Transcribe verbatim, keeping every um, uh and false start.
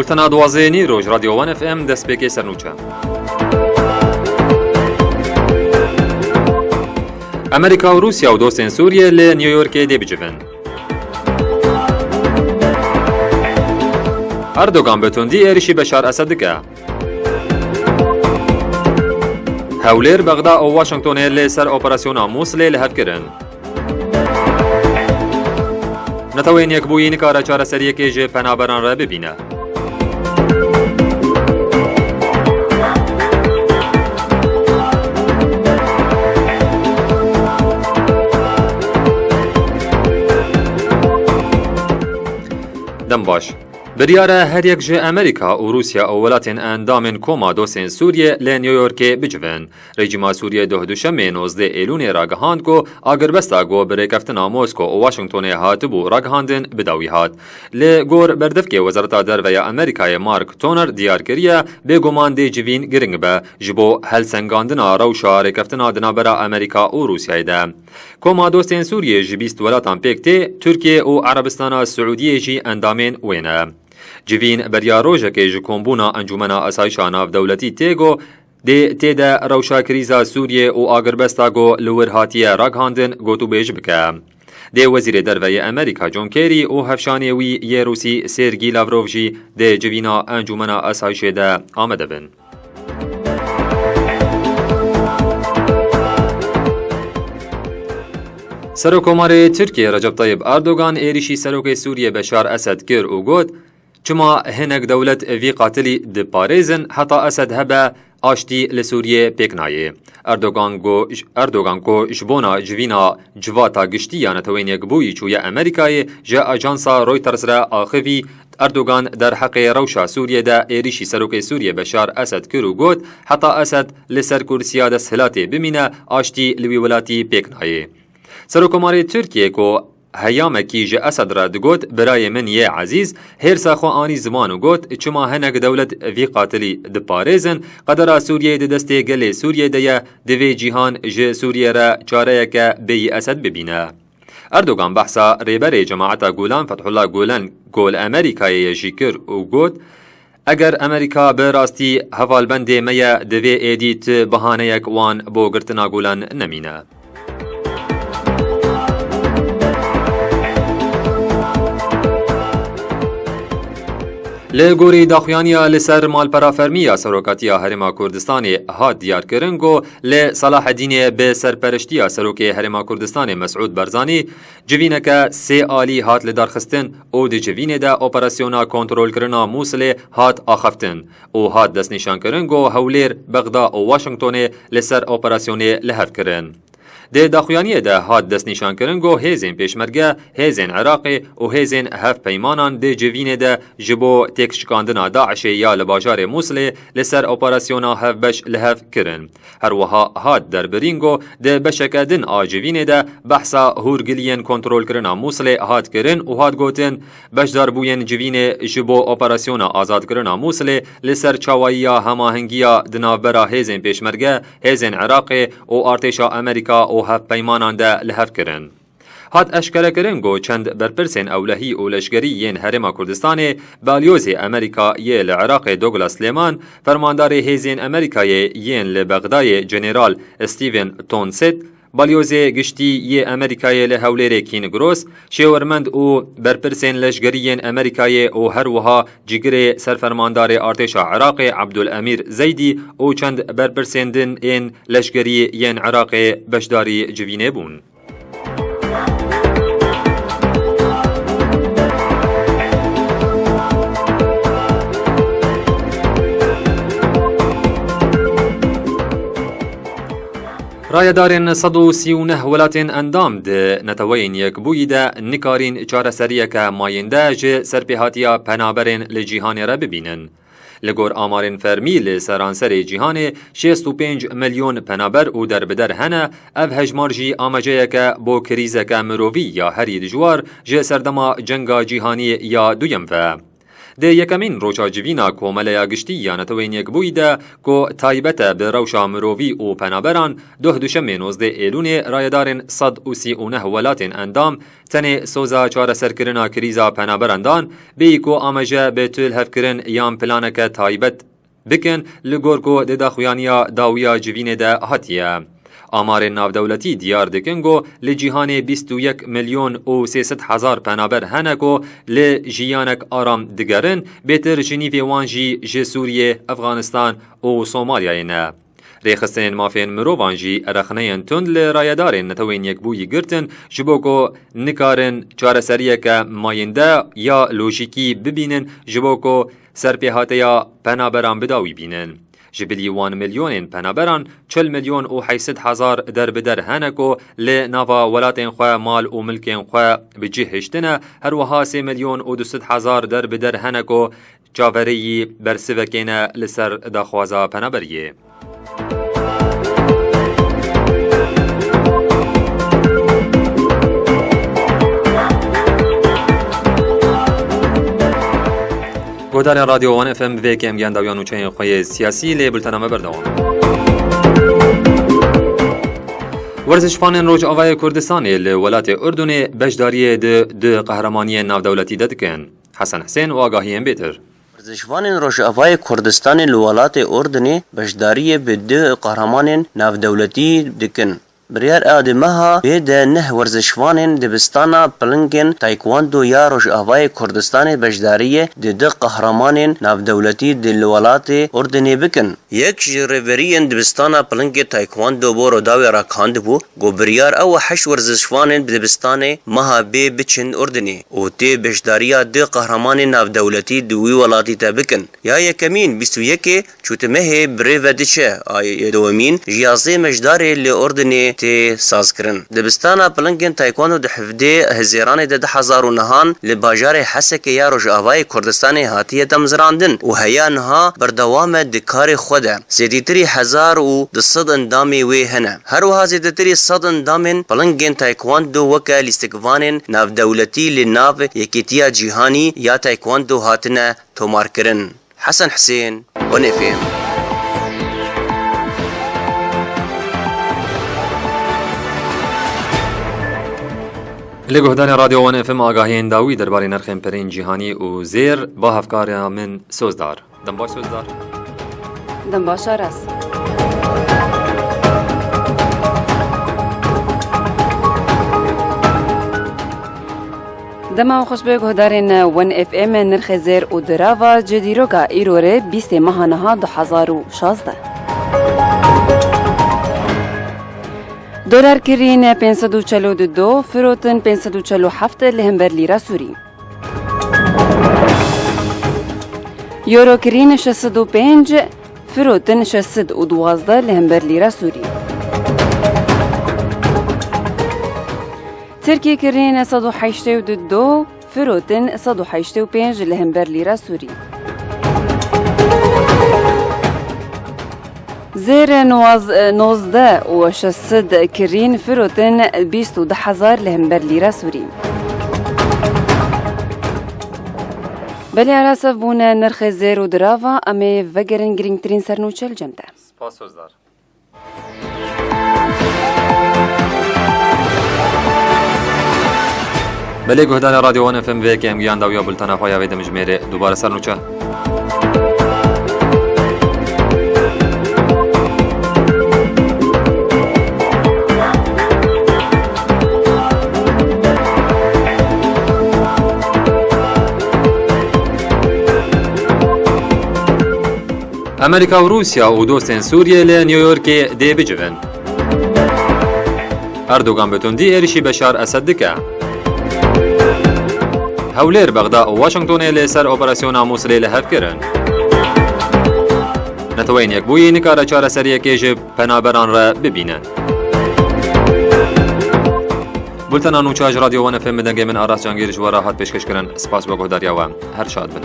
Tena duwazdeh nî roj, Radyo One F M, destpêkê sernûçe. Amerîka û Rûsya û dostên Sûriyê li New Yorkê dê bicivin. Erdogan bi tundî êrişî Beşar Esed dike. Hewlêr, Bexda û Washingtonê li ser operasyona Mûsilê li hev kirin. Neteweyên Yekbûyî nikare çareseriyekê ji penaberan re bibîne. Dem baş. Biryar e her yek ji Amerîka û Rûsya û welatên endamên Koma Dostên Sûriyê li New Yorkê bicivin. Rejîma Sûriyê duh duşemê nozdeh Êlûnê ragihand ku agirbesta ku bi rêkeftina Mosko û Washingtonê hatibû ragihandin bi dawî hat. Li gor berdevkê Wezareta Derve ya Amerîkayê Mark Toner diyar kiriye, bêguman dê civîn giring be ji bo helsengandina rewşa rêkeftina di navbera Amerîka û Rûsyayê de. Koma Dostên Sûriyê ji bîst welatan pêk tê, Tirkiye û Erebistana Siûdiyê jî endamên wê ne. Civîn beriya rojekê ji kombûna Encûmena Asayişa Navdewletî tê ku dê tê de rewşa krîza Sûriyê û agirbesta ku li wir hatiye ragihandin gotûbêj bike. Dê Wezîrê Derve yê Amerîka John Kerry û hevşanê wî yê Rûsî Sergî Lavrov jî di civîna Encûmena Asayişê de amade bin. Serokkomarê Tirkiyê Recep Tayyip Erdogan êrişî serokê Sûriyê Beşar Esed kir û got, çima hinek dewlet vî qatilî diparêzin, heta Esed hebe aştî li Sûriyê pêk nayê. Erdogan go-, Erdogan ku ji bona civîna civata giştî ya Neteweyên Yekbûyî çûye Amerîkayê, ji ajansa Reuters re axivî, Erdogan derheqê rewşa Sûriyê de êrişî serokê Sûriyê Beşar Esed kir û got, heta Esed li ser kursiya desthilatê bimîne, aştî li wî welatî pêk nayê. Serokkomarê Tirkiyê ku heyamekî ji Esed re digot, birayê min yê ezîz, hêrsa xwe anî ziman û got, çima hinek dewlet vî qatilî diparêzin, qedera Sûriyeyê di destê gelê Sûriyê de ye, divê cîhan ji Sûriyê re çareyeke bêyî Esed bibîne. Erdogan behsa rêberê Cemaeta Gulan Fethullah Gulen ku li Amerîkayê ye jî kir û got, eger Amerîka bi rastî hevalbendê me ye, divê êdî ti bihaneyek wan bo girtina Gulen nemîne. Li gorî daxuyaniya li ser malpera fermî ya Serokatiya Herêma Kurdistanê hat diyarkirin ku li Selahedînê bi serpereştiya Serokê Herêma Kurdistanê Mesûd Barzanî civîneke sê alî hat lidarxistin û di civînê de operasyona kontrolkirina Mûsilê hat axaftin û hat destnîşankirin ku Hewlêr, Bexda û Washingtonê li ser operasyonê li hev kirin. Di daxuyaniyê de hat destnîşankirin ku hêzên pêşmerge, hêzên Iraqê û hêzên hevpeymanan di civînê de ji bo têkşikandina DAIŞê ya li bajarê Mûsilê li ser operasyona hevbeş li hev kirin. Her wiha hat derbirîn ku di beşeke din a civînê de behsa hûrgiliyên kontrolkirina Mûsilê hat kirin û hat gotin, beşdarbûyên civînê ji bo operasyona azadkirina Mûsilê li ser çawayiya hemahengiya di navbera hêzên pêşmerge, hêzên Iraqê û artêşa Amerîka û hevpeymanan de li hev kirin. Hat eşkerekirin ku çend berpirsên ewlehî û leşkerî yên Herêma Kurdistanê, balyozê Amerîka yê li Iraqê Douglas Leman, fermandarê hêzên Amerîkayê yên li Bexdayê General Stephen Townsend, balyozê giştî yê Amerîkayê li Hewlêrê Kean Gross, şêwirmend û berpirsên leşkerî yên Amerîkayê û her wiha cîgirê serfermandarê artêşa Iraqê Abdul Emîr Zeydî û çend berpirsên din ên leşkerî yên Iraqê beşdarî civînê bûn. Rayedarên sed û sî û neh welatên endam di Neteweyên Yekbûyî de nikarîn çareseriyeke mayînde ji serpêhatiya penaberên li cîhanê re bibînin. Li gor amarên fermî, li seranserê cîhanê şêst û pênc milyon penaber û derbider hene, ev hejmar jî amaceyeke bo krîzeke mirovî ya herî dijwar ji serdema Cenga Cîhanî ya Duyem ve. Di yekemîn roja civîna Komeleya Giştî ya Neteweyên Yekbûyî de, ku taybet e bi rewşa mirovî û penaberan, doh duşemê nozdeh Êlûnê rayedarên sed û sî û neh welatên endam tenê soza çareserkirina krîza penaberan dan, bêyî ku amaje bi tu lihevkirin yan planeke taybet bikin, li gor ku di daxuyaniya dawiya civînê de hatiye. Amarên navdewletî diyar dikin ku li cîhanê bîst û yek milyon û sê sed hezar penaber hene ku li jiyanek aram digerin, bêtir ji nîvê wan jî ji Sûriyê, Efxanistan û Somalyayê ne. Rêxistinên mafên mirovan jî rexneyên tund li rayedarên Netewên Yekbûyî girtin, ji bo ku nikarin çareseriyeke mayînde ya lojîkî bibînin, ji bo ku serpêhateya penaberan bi dawî bînin. Ji bilî wan milyonên penaberan, çil milyon û heyşt sed hezar derbider hene ku li nava welatên xwe mal û milkên xwe bi cih hiştine, her wiha sê milyon û du sed hezar derbider hene ku çaverêyî bersivekê ne li ser daxwaza penaberiyê. Guhdarên Radyo One F M, bi vê yekê em gihan dawiya nûçeyên xwe yê siyasî, lê bultena me berdewam. Werzişvanên Rojavayê Kurdistanê li welatê Urdunê beşdariyê di du qehremaniyên navdewletî de dikin. Hesen Husên û agahiyên bêtir. Werzişvanên Rojavayê Kurdistanê li welatê Urdunê beşdariyê bi du qehremanên navdewletî dikin. Biryar a di meha bê de neh werzişvanên dibistana pilingên taekwondo ya Rojavayê Kurdistanê beşdariyê di du qehremanên navdewletî di li welatê Urdunê bikin. Yek ji rêveriyên dibistana pilingê taekwondo bo Rûdawê ragihandibû ku biryar ew e heşt werzişvanên dibistanê meha bê biçin Urdunê û tê beşdariya du qehremanên navdewletî di wî welatî de bikin. Ya yekemîn bîst û yekê Çûtîmehê bi rê ve diçe, a yê dewemîn ji yazdehê Mejdarê li Urdunê tê sazkirin. Dibistana pilingên taekwondo di hevdê Hezêranê de du hezar û nehan li bajarê Hesekê ya Rojavayê Kurdistanê hatiye damezrandin û heya niha berdewam e di karê xwe de. Zêdîtirî hezar û du sed endamê wê hene. Her wiha zêdetirî sed endamên pilingên taekwondo weke lîstikvanên navdewletî li nav Yekîtiya Cîhanî ya Taekwondo hatine tomarkirin. Hesen Husên, One F M. Lê guhdarên Radyo One F M, agahiyên dawî derbarê nirxên pirên cîhanî û zêr ba hevkara min Sozdar. Dem baş Sozdar. Dem baş Aras. Dema xweş be guhdarên One F M, nirxê zêr û dirava ji dîroka îro re bîstê meha niha du hezar û şazdeh. Dolar kirîn pênc sed û çel û du, firotin pênc sed û çel û heft li hember lîra Sûrî. Euro kirîn şeş sed û pênc, firotin şeş sed û duwazdeh li hember lîra Sûrî. Tirkî kirîn sed û heştê û du, firotin sed û heştê û pênc li hember lîra Sûrî. Zêr newaz-, nozdeh û şeş sed kirîn firotin bîst û du hezar li hember lîra Sûrî. Belê Aras, ev bûne nirxê zêr û dirava, em ê vegerin girîngtirîn sernûçe li cem te. Spas Sozdar. Belê guhdarên Radyo One F M, vê yekê em gihan dawiya bultena xwe ya vê demjimêrê. Dubare sernûçe. Amerîka û Rûsya û dostên Sûriyê li New Yorkê dê bicivin. Erdogan bi tundî êrişî Beşar Esed dike. Hewlêr, Bexda û Washingtonê li ser operasyona Mûsilê li hev kirin. Neteweyên Yekbûyî nikare çareseriyekê ji penaberan re bibîne. Bultena nûçe ji Radyo One F M, bi dengê min Aras Cangîr ji we re hat pêşkêşkirin. Spas bo guhdariya we. Her şad bin.